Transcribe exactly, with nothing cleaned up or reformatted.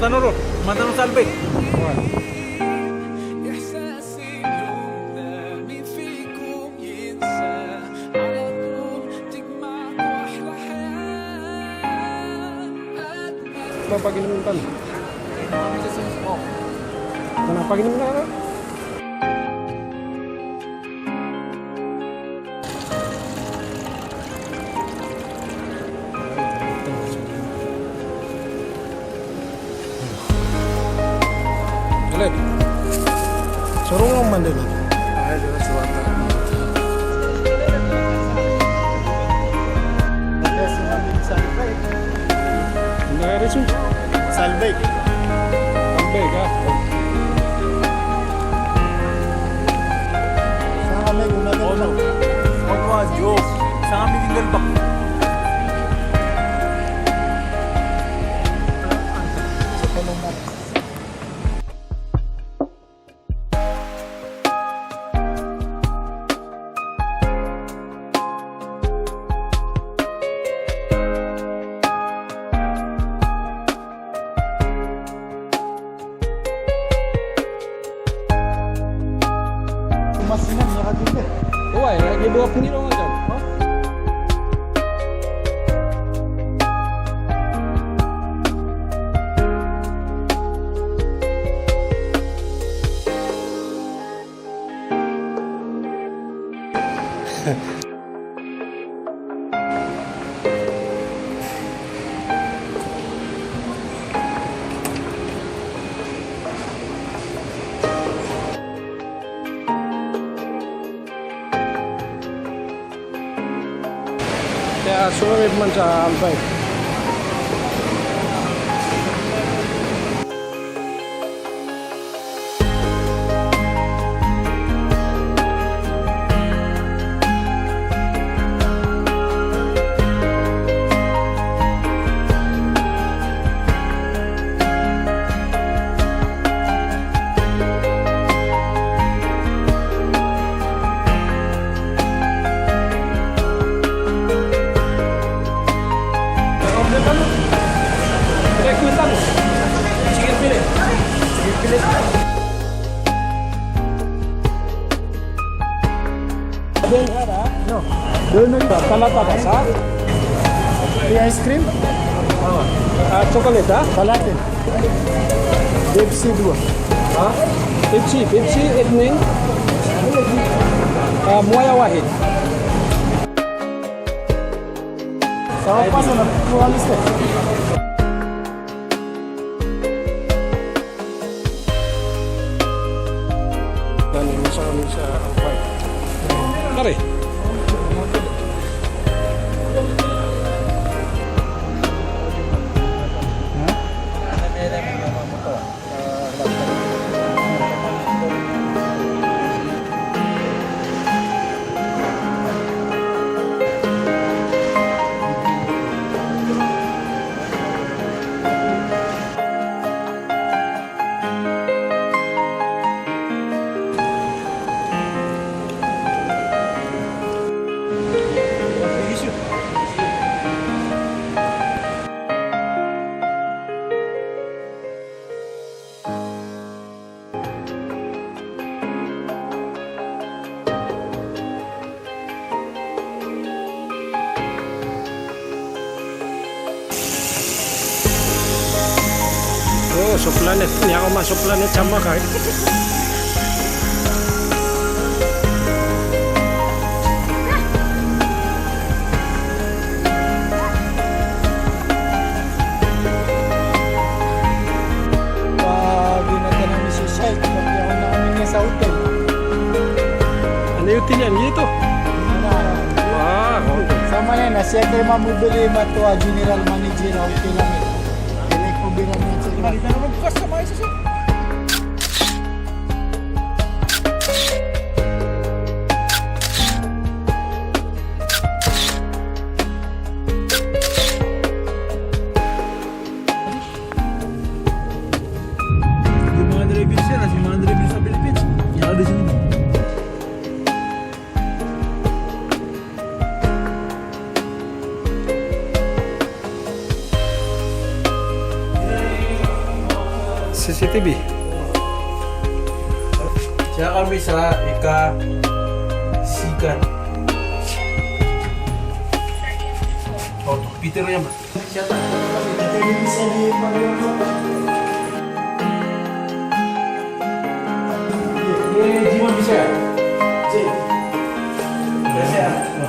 Tano ron, matano sa Albay. Papaginom tano. Mana paginom na? Alay. Sorong o Mandalay. Ay, di ba, sa Wata. Yes, Salbay. Salbay ka. Sa kami, guna ka. Ano? Ano, joke. Sa kami, tinggal ba? Mas ina, miyakatindi. Oway, lagi bo ako nirong agad. Kaya sumunod man sa Albay. Doon na rin. Talata ka sa? May ice cream? Ah, chocolate, ha? Palatin. Pepsi dua. Ha? Pepsi, Pepsi, etnin. Ah, muaya wahid. Sa pa sa na, kuha lista. Pare. O, so planet. Niyan ko man so planet sa Makay. Pag inatan ami so site, pag ako na kami niya sa hotel. Ano yung hotel yan? Dito? Ano? Ah, okay. Sa Manila, siya kayo mamubili, matuwa, general manager, hotel lang. Ini ko bilang niya sa iba. Yung mga driver, sir, kasi mga driver sa Philippines, yari sila. T V. Siya kami sa ika sikan. Oh, Peter yan ba? Siya ta. Siya ta. Siya ta.